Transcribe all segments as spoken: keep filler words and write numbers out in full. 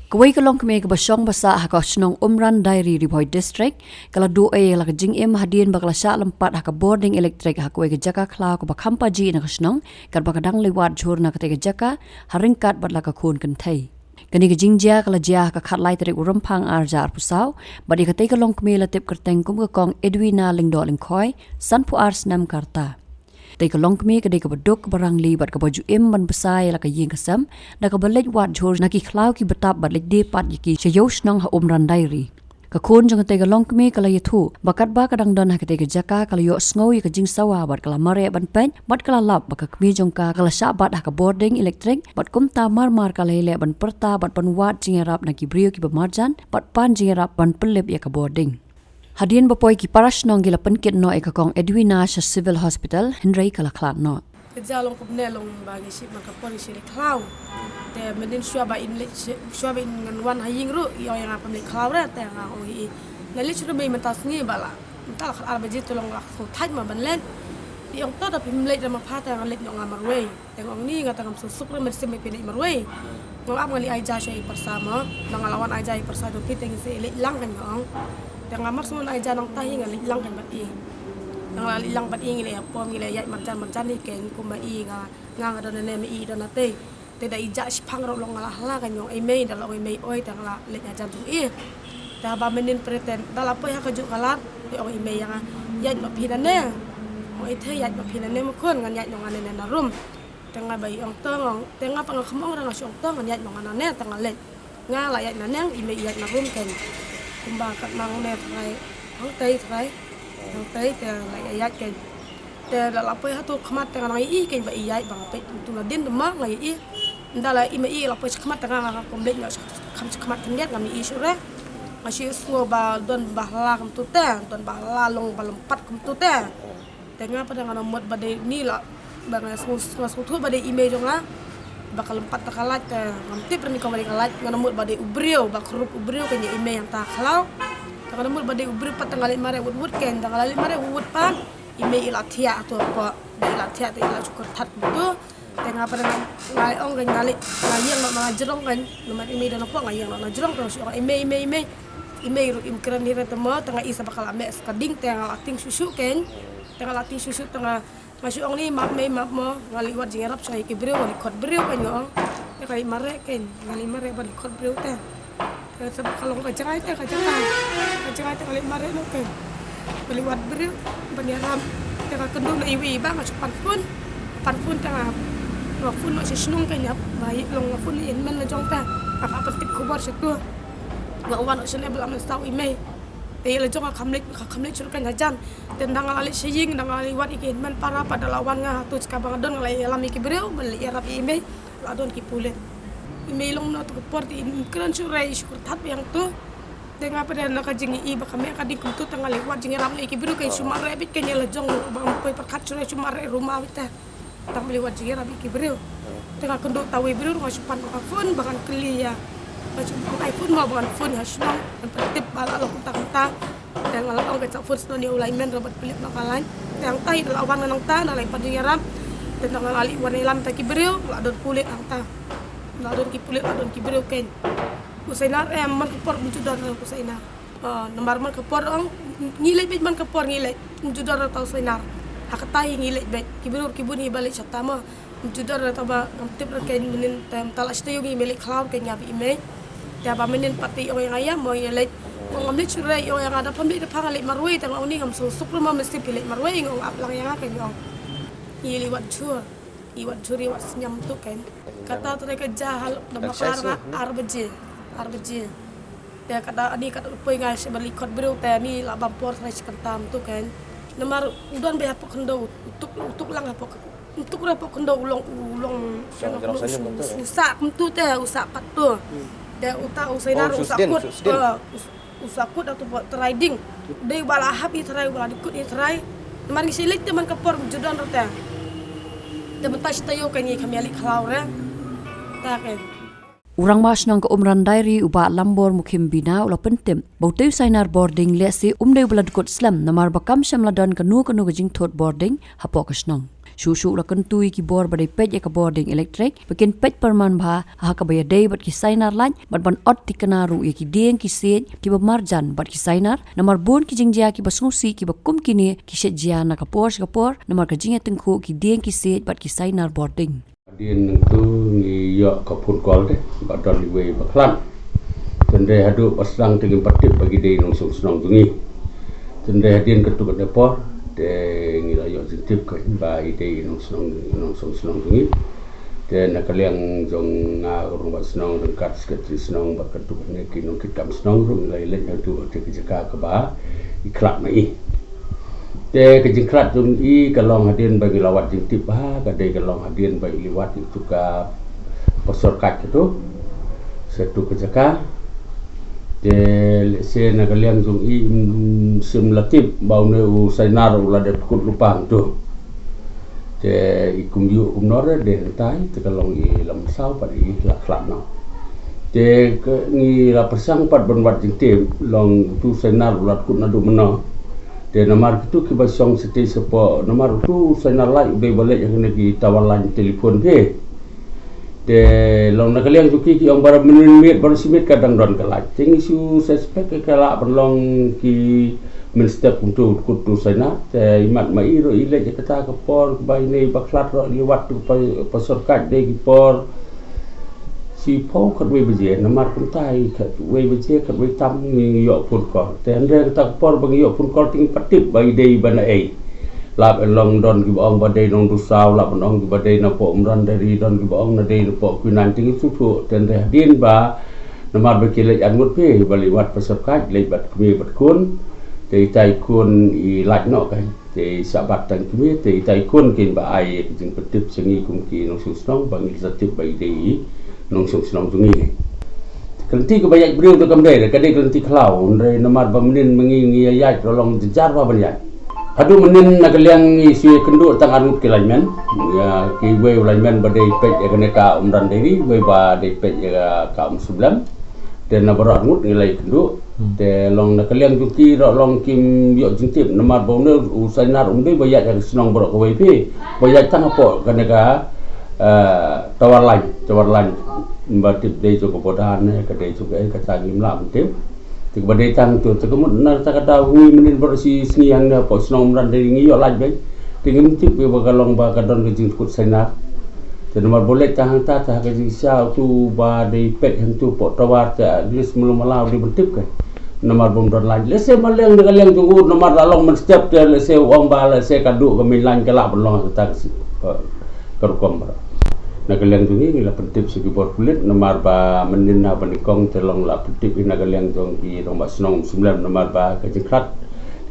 Kawei ka longkmie kaba shong basah ha ka shnong Umran Diary, Ri Bhoi District, ka la duh ei ïa la ka jingim hadien ba ka la shah lympat ha ka bording elektrik ha kawei ka jaka khlaw kaba kham paji na ka shnong, katba ka dang leit wad jhur na katei ka jaka ha ryngkat bad la ka khun kynthei. Kane ka jingjia ka la jia ha ka khatlai tarik u Rymphang arhajar arphew saw, bad ïa katei ka longkmie la tip kyrteng kum ka Kong Edwina Lyngdoh Lyngkhoi, sanphew ar snem ka rta. Tei ka longkmie ka dei kaba duk, kaba rangli bad kaba ju im ban bsa ïa la ka ïing ka sem da kaba leit wad jhur na ki khlaw ki btap bad leit die pat ïa ki sha ïew shnong ha Umran Diary. Ka khun jong katei ka longkmie ka la ïathuh ba katba ka dang don ha katei ka jaka ka la ïohsngew ïa ka jingsawa bad ka la mareh ban peit bad ka la lap ba ka kmie jong ka ka la shah bat ha ka bording elektrik, bad kumta mar mar ka la ïaleh ban pyrta bad ban wad jingïarap na ki briew kiba marjan bad pan jingïarap ban pynlip ïa ka bording. Hadien ba poi ki para shnong ki la pynkit noh ïa ka Kong Edwina sha Civil Hospital, hynrei ka la khlad noh. Ka jia long kumne, long ba ngi shim man ka por ngi shim leit khlaw. Te mynnin shuwa ba in leit, shuwa ba in ngan wan ha ïing ruh i ong ïa nga phim leit khlaw re, te nga ong hi i, nga leit shuwa mei mynta sngi ba la, mynta la khatar baje, te long la khatar thait ma ban leit. I ong to da phim leit re ma pha, te nga leit noh nga marwei. Te nga ong ni, nga te ngam suk suk re, mynsiem ba phi leit marwei. Nga ap ngan leit ai ja sha i pyrsa mo. Nang nga la wan ai ja i pyrsa jong phi te ngin sa leit lang, kan nga ong. Te nga mar shu wan ai ja nangta hi nga leit lang kan bad i. Nang la leit lang bad i ngi la ïa pom, ngi la ïaid marjan marjan hi, kan kumba i nga, nga nga don nane ma i don natei. Te da i ja shiphang ruh long nga la hala, kan nga ong ei mei, da la ong ei mei oi, te nga la leit hajan jong i. Te haba mynnin pyrthei da la poi ha kajuh ka lad, te ong ei mei ïa nga, ïaid noh phi nane. Ong ei te ïaid noh phi nane ma khun, ngan ïaid noh nga nane na room. Te nga ba i ong to, nga ong, te nga pat nga kham ong re, nga shu ong to ngan ïaid noh nga nane, te nga leit. Nga la ïaid nangne, i mei i ïaid na room, kan. Kumba katno ne trai, hangtei trai, hangtei te la ïaid, kan. Te la la poi ha tu khmat te nga nang i, kan, ba i ïaid ba nga peit tu nadien te ma nga i. Nda la i mei i la poi sha khmat te nga, nga kham leit noh, kham sha khmat khyndiat ngam i shuh re. Nga shu sngew ba don ba la kumtu te, don ba la long ba lympat kumtu te. Te nga pat nga nang mut ba dei ni la, ba nga sngewthuh, nga sngewthuh ba dei i mei jong nga. Ba ka lympat da ka light te ngam tip re ni kumba dei ka light, nga nang mut ba dei u briew, ba krup u briew, kan ïa i mei hangta khlaw. Te nga nang mut ba dei u briew pat te nga leit mareh wut wut, kan, te nga la leit mareh wut wut pat. I mei i la thiah tu pat, da i la thiah te i la shu kyrthat kumtu. Te nga pat nga, nga ong kan nga leit, nga ïeng noh na jrong, kan, namar i mei don hapoh, nga ïeng noh na jrong te nga shu ong ei mei, ei mei, ei mei. I mei ruh im kren hi re te mo, te nga i sa ba ka la meh sa ka ding, te nga la tieng shuh shuh, kan. Te nga la tieng shuh shuh te nga, nga shu ong ni map mei map mo, nga leit wad jingïarap sha ïa ki briew, nga leit khot briew, kan nga ong. Te nga leit mareh, kan, nga leit mareh ban leit khot briew te. Te sa ba ka long ka jngai te, ka jngai. Ka jngai te nga leit mareh noh, kan. Nga leit wad briew ban ïarap. Te nga kynduh na iwei i bah, nga shu pan phone. Pan phone te nga, nga phone noh sha shnong, kan, ïa ba i long, nga phone ïa i hynmen la jong te. Nga phah pyntip khubor sha tu. Nga wan noh shane ba la mynsaw i mei. Te ïa la jong nga kham leit, nga kham leit shuh, kan, hajan. Te nda nga la leit sha ïing, nda nga la leit wad ïa ki hynmen para pat, da la wan nga ha tu jaka ba nga don, nga la ïalam ïa ki briew ban leit ïarap ïa i mei. La don ki pulit. I mei long na tu ka por te im kren shuh re, i shu kyrthat biang tu. Te nga pat da na ka jingïohi ba ka meh ka ding kumtu, te nga leit wad jingïarap ïa ki briew, kan, shu mareh beit, kan, ïa la jong ba ngam poi pyrkhat shuh re, shu mareh ruma beit te. Tang ba leit wad jingïarap ïa ki briew. Te nga kynduh tawei briew, nga shu pan ka phone ba ngan kylli ïa. Nga shu pan ka phone ba ngan phone ha shnong, ngan pyntip ba la long kumta kumta. Te nga la ong ka sa phone sdang ïa u lineman ruh bad pynlip noh ka light. Te hangta hi da la wan nga nangta, da la pan jingïarap. Te nda nga la leit wan ïalam ïa ki briew, la don pulit hangta. La don ki pulit, la don ki briew, kan. U Sainar, eh, man ka por um ju don u Sainar. Ah, namar man ka por ong, ngi leit beit man ka por ngi leit. Um ju don re ta u Sainar. Ha kata hi ngi leit beit. Ki briew ki bun hi ba leit shata mo. Um ju don re ta ba ngam tip re, kan, mynnin te mynta la shi taïew ngi mih leit khlaw, kan, nga bad i mei. Te ba mynnin pat te i ong ïa nga ïa mo ïa leit. Ong ngam leit shuh re, i ong ïa nga da phim leit da pha nga leit marwei, te nga ong ni ngam suk suk re mo, mynsiem phi leit marwei, nga ong ap lang ïa nga, kan, nga ong. Ngi leit wad jhur. I wad jhur i wad sniam tu, kan. Kata trai ka jia ha, da bakla nga ar baje. Ar baje. Te kata ani kata poi nga sha ban leit khot briew, te ani la bam por trai shi kynta tu, kan. Namar u don beit hapoh khyndew, u tuk, u tuk lang hapoh, u tuk re hapoh khyndew, u long, u long, u sah kumtu te, u sah pat tu. Te uta u Sainar u sah kut. U sah kut atu ba trai ding. Dei ba la hap i trai, ba la dei kut i trai. Namar ngi shu leit te man ka por ju don re te. Te mynta shi taïew, kan, ngi kham ïa leit khlaw re. Ta, kan. U Rangbah Shnong ka Umran Diary u Bah Lambor Mukhim Bina u la pyntip ba utei u Sainar bording lehse um dei uba la dkut slem namar ba kam shym la don kano kano ka jingthut bording hapoh ka shnong. Shuh shuh la kyntu ïa ki bor ba dei peit ïa ka bording elektrik ba kin peit pyrman bha ha kaba ïadei bad ki sainar lait bad ban ot thikna ruh ïa ki dieng ki siej kiba marjan bad ki sainar, namar bun ki jingjia kiba sngewsih kiba kum kine ki shet jia na ka por sha ka por namar ka jingïatyngkhuh ki dieng ki siej bad ki sainar bording. Hadien nangtu ngi ïoh ka phone call te ba don iwei ba khlad. Te hynrei haduh ba sdang te ngim pat tip ba ki dei nongshong shnong jong ngi. Te hynrei hadien katto katne por te ngi la ïoh jingtip ka ba i dei nongshong nongshong shnong jong ngi. Te na ka liang jong nga u rangbah shnong ryngkat secretary shnong bad katto katne ki nongkitkam shnong ruh ngi la ïaleit haduh te ka jaka kaba i khlad ma i. Te ka jingkhlad jong i ka long hadien ba ngi la wad jingtip ba ka dei ka long hadien ba i liwat ïa utu ka pastor Kait katu sha utu ka jaka. Te lehse na ka liang jong i im sim la tip ba une u sainar u la dep kut lupang tu. Te i kumjuh kumno re de hyntai te ka long i lam saw pat i la khlad noh. Te ka ngi la pyrshang pat ban wad jingtip long utu sainar u la kut naduh mynno. Te namar kitu kiba shong shatei shapoh namar utu sainar lait u dei ba leit ha kine ki tower line telephone phi. Te long na ka liang jong ki ki ong baroh mynmiet baroh shimiet ka dang don ka lait. Te ngi shu suspect ka lah ban long ki mynstep kumtu kut tu sainar. Te imat ma i ruh i leit ïa kata ka por ba ine ba khlad ruh i liwat tu pa pastor Kait dei ki por shiphew khatwei baje namar kumta i khatwei baje khatwei tam ngi ïoh phone call. Te hynrei kata ka por ba ngi ïoh phone call te ngi pat tip ba i dei ba na ei. Lap e long don kiba ong ba dei nong Dusaw, lap ban ong kiba dei napoh Umrandari, don kiba ong na dei napoh Kwinang te ngi shu thuh. Te hynrei hadien ba namar ba ki leit arngut phi ba leit wad pastor Kait leit bad kmie bad khun. Te itai khun i lait noh ka te i shah bat tang kmie te itai khun kin ba ai ka jingpyntip sha ngi kum ki nongshong shnong ba ngi sa tip ba i dei i nongshong shnong jong ngi. Ka lynti kaba ïaid briew da kam dei ka dei ka lynti khlaw hynrei namar ba mynnin ma ngi ngi ïaid ruh long jynjar ba ban ïaid. Haduh mynnin na ka liang ngi shu ïakynduh tang arngut ki lineman. Ïa kiwei u lineman ba dei peit ïa kane ka Umrandari, wei ba dei peit ïa ka Umsumlem. Te na baroh arngut ngi la ïakynduh. Te long na ka liang jong ki ruh long kim ïoh jingtip namar ba une u sainar um dei ba ïaid ha ka shnong baroh kawei phi. Ba ïaid tang hapoh kane ka tower line, tower line. Ba tip dei jong ka border ne ka dei jong ka ei kata ngim lah ban tip. Te kaba dei tang tu te ka mut na kata ka daw ngi mynnin baroh shi sngi hangne hapoh shnong Umrandari ngi ïoh lait beit. Te ngim tip ba ka long ba ka don ka jingkut sainar. Te namar ba u leit tang hangta te ha ka jingshisha utu ba dei peit hangtu poh tower te at least mala mala u dei ban tip ka. Namar ba um don line lehse ma liang da ka liang jong u namar la long mynstep te lehse u ong ba lehse ka duh ka main line ka lah ban long ha kata ka si ka rukom ba. Na ka liang jong ngi ngi la pyntip sha ki bor pulit namar ba mynnin na ba nyngkong te long la pyntip ïa na ka liang jong ki rangbah shnong Umsumlem namar ba ka jingkhlad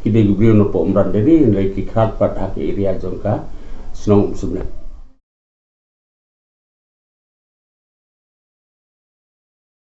ki dei ki briew napoh Umrandari hynrei ki khlad pat ha ka area jong ka shnong Umsumlem.